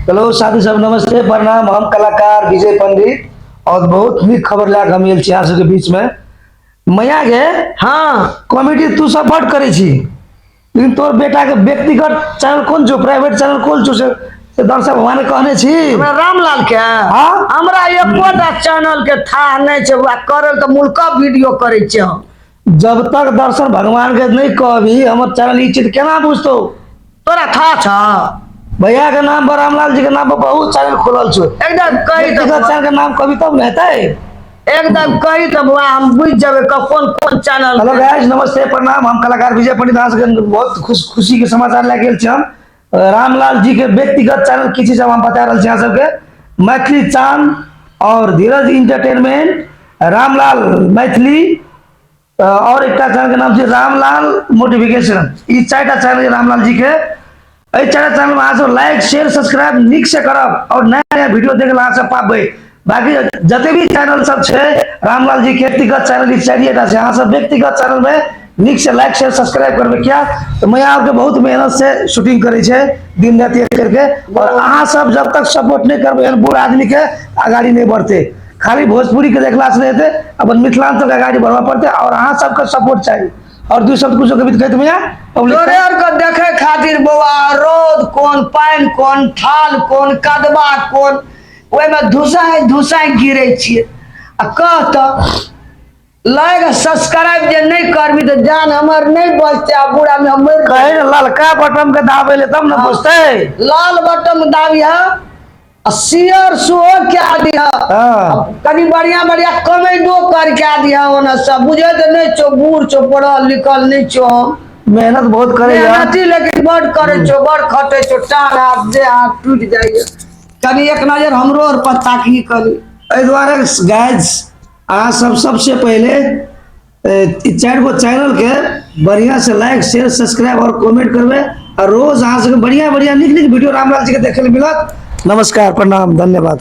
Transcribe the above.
Hello साथी सब, नमस्ते, प्रणाम। हम कलाकार विजय पंडित और बहुत नीक खबर लए कऽ हम आयल छी अहाँ सबके बीच में। मैया गे। हाँ। कॉमेडी तू सब बड करै छी, लेकिन तोर बेटा के व्यक्तिगत चैनल कोन छौ, प्राइवेट चैनल कोन छौ से दर्शक भगवान के कहने छी। हमरा रामलाल के? हाँ। हमरा एकोटा चैनल के थाह नहि छै। ओकरा करल तऽ मुल्का वीडियो करै छै हम। जब तक दर्शन भगवान के नहीं कहबी हमर चैनल ई चीज केना बुझतो? तोरा था छ? भैया के नाम पर, रामलाल जी के नाम पर बहुत चैनल खुलल छौ। एकदम कही तऽ व्यक्तिगत चैनल के नाम कभी तब ने हेतै। एकदम कही तऽ बौआ, हम बुझि जेबै कोन कोन चैनल। हेलो गाइस, नमस्ते, प्रणाम। हम कलाकार विजय पंडित, अहाँ सबके बहुत खुशी के समाचार लए गेल छी हम। रामलाल जी के व्यक्तिगत चैनल की चीज हम बता रहल छी अहाँ सबके। मैथिली चांद और धीरज इंटरटेनमेंट, रामलाल मैथिली और एकटा चैनल के नाम छै रामलाल मोटिवेशन। ई चारिटा चैनल छै रामलाल जी के। एहि चारिटा चैनल में अहाँ सब लाइक, शेयर, सब्सक्राइब नीक से करब और नया नया वीडियो देख अहाँ सब पाबै। बाकी जते भी चैनल सब छै रामलाल जी के व्यक्तिगत चैनल, ई चारिटा छै। अहाँ सब व्यक्तिगत चैनल में नीक से लाइक, शेयर, सब्सक्राइब करबै, किया तऽ मैया आपके बहुत मेहनत से शूटिंग करै छै दिन राति एक करके और अहाँ सब जब तक सपोर्ट नहीं करबै एहन बूढ़ आदमी के, अगाड़ी नहीं बढ़ते। खाली भोजपुरी के देखला से नहीं हेतै, अपन मिथिलांचल के अगाड़ी बढ़बऽ पड़तै और अहाँ सबके सपोर्ट चाही। और दू शब्द कुछो कभी कहते भैया पब्लिक? तोरे आर के देखे खातिर बौआ, रौद कोन, पानि कोन, थाल कोन, कदवा कोन, ओहिमे धुसाइ धुसाइ गिरै छियै। आ कह तऽ लाइक सब्सक्राइब जे नहि करबी तऽ जान हमर नहि बचतै आ बूढ़ा में हम मरि कहे ने ललका बटन के दाबे ले तब ने बुझतै। लाल बटन दाबिह आ शेयर सेहो कए दिह। कनि बढ़िया बढ़िया कमेंटो कर के दिह। ओना सब बुझे तऽ नहि छौ, बूढ़ छौ, पढ़ल लिखल नहि छौ हम। मेहनत बहुत करे। मेहनती लेकिन बड करै छौ, बड खटै छौ, टांग हाथ देह हाथ टूटि जाइए। कनि एक नजर हमरो आर पर ताकही कनि। एहि दुआरे गाइज, अहाँ सब सबसे पहिले ई चारि गो चैनल के बढ़िया से लाइक, शेयर, सब्सक्राइब और कमेंट करबै आ रोज अहाँ सबके बढ़िया बढ़िया नीक नीक वीडियो रामलाल जी के देखे ले मिलत। नमस्कार, प्रणाम, धन्यवाद।